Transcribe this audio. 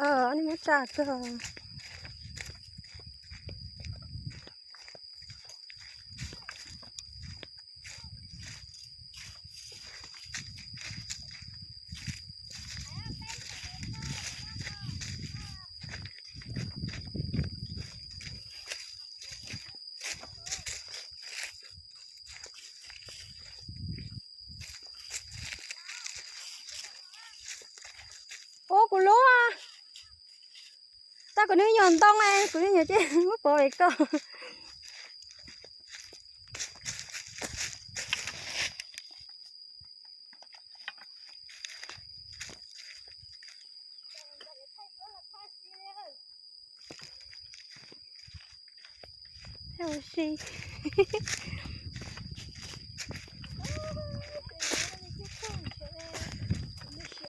Ob niag muab tsa kawg. Ub, kuv lub, tau kuv niag me nyuam ntoo, kuv niag me nyuam ces muab pov pem koj. Thaij ua si.